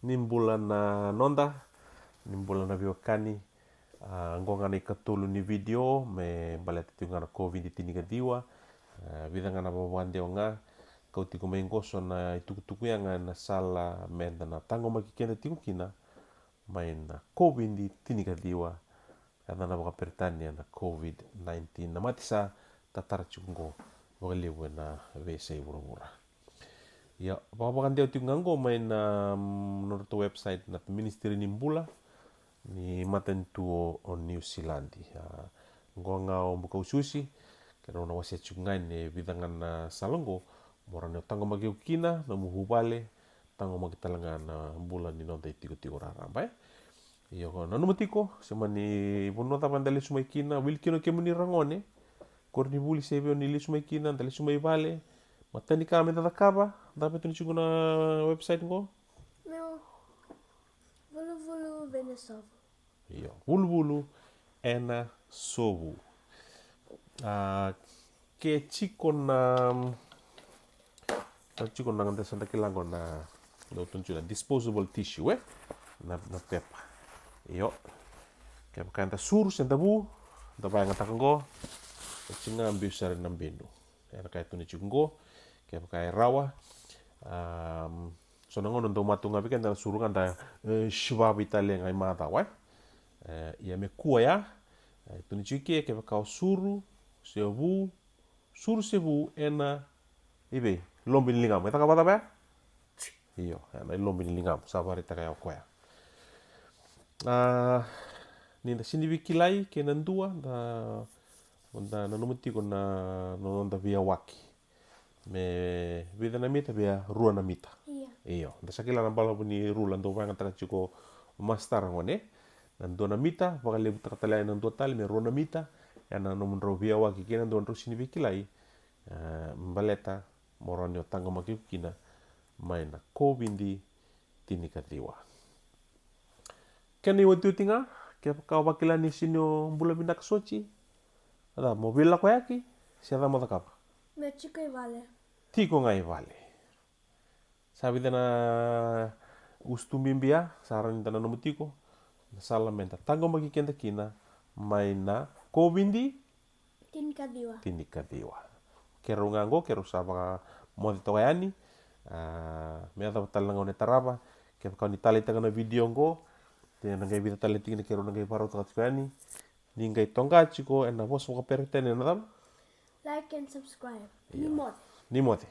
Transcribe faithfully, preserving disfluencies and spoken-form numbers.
Ni bula na noda, ni bula na veiwekani. A, qo ga na ikatolu ni vidio me baleta tiko ga na COVID tinikaciwa. A, vica ga na vavakadewa ga, kau tiko mai qo so na itukutuku ya ga na sala meda na taqomaki keda tiko kina mai na COVID tinikaciwa. Yacana vakaperitania na COVID nineteen, na mate sa tatara tiko qo vakalevu ena veiyasai vuravura. Ia, vakavakadewa tiko ga qo mai na, mm, nodratou website na Ministry ni Bula ni matanitu o, o New Zealand. A, qo ga o Bukausiusi, keirau na wasea tiko ga ni vica ga na sala qo mo rawa ni o taqomaki iko kina, nomu vuvale, taqomaki tale ga na bula ni noda itikotiko raraba, e. Io, nanuma tiko se mani vanua cava eda lesu mai kina, wili kina o kemuni ra gone, koronivuli se vei o ni lesu mai kina, da lesu mai vale, matani ka meda cakava, cava e tukuni tiko na website qo? Meu vuluvulu vei na sovu. Io, vuluvulu ena sovu. A, ke tiko na, ke tiko na, da sa da kila qo na, na utu na disposable tissue, e? Na, na pepa. Io. Kevaka eda suru se da vu, da vakayagataka qo, e tiko ga biu sara na benu. Era kaya tu ni tiko qo, kevaka e rawa. Am, so na gauna dau matau ga vei keda na suru ga da, e, sivavi tale ga i macawa, e. E, ia me kua ya, e, tu ni tiko ke, kevaka o suru se vu, suru se vu ena, i vei, lobi ni ligamu, e cakava cava ya? Io, ena ilobi ni ligamu, sa vakaraitaka ya o koya. A, ni da sini veikilai kei na dua, da, da nanuma tiko na, na noda veiyawaki. Me vica na mita vei rua na mita. Io. Io, da sa kila na balavu ni rula dau vakayagataka tiko o masitara gone. Na dua na mita, vakalevutaka tale yani na dua tale me rua na mita, ena nomudrau veiyawaki kei na dua drau sini veikilai. E, baleta mo rawa ni o taqomaki iko kina mai na COVID tinikaciwa. Kena iotioti ga, kevaka o vakila ni sini o bula vinaka soti, a cava, mo veilakoyaki se cava mo cakava? Me tiko i vale. Tiko ga i vale. Sa vica na usutu bibi ya sa rawa ni da nanuma tiko, na sala meda taqomaki keda kina mai na COVID tinikaciwa. Tinikaciwa. Keirau ga qo, keirau sa vakamoce toka yani. A, me yacova tale na gauna e tarava, kevaka ni taleitaka na vidio qo, de na qai vica tale tiko na keirau na qai vakarautaka tiko yani. Ni qai toqa tiko ena vosa vakaperitania na cava? Like and subscribe. Io. Ni moce. Ni moce.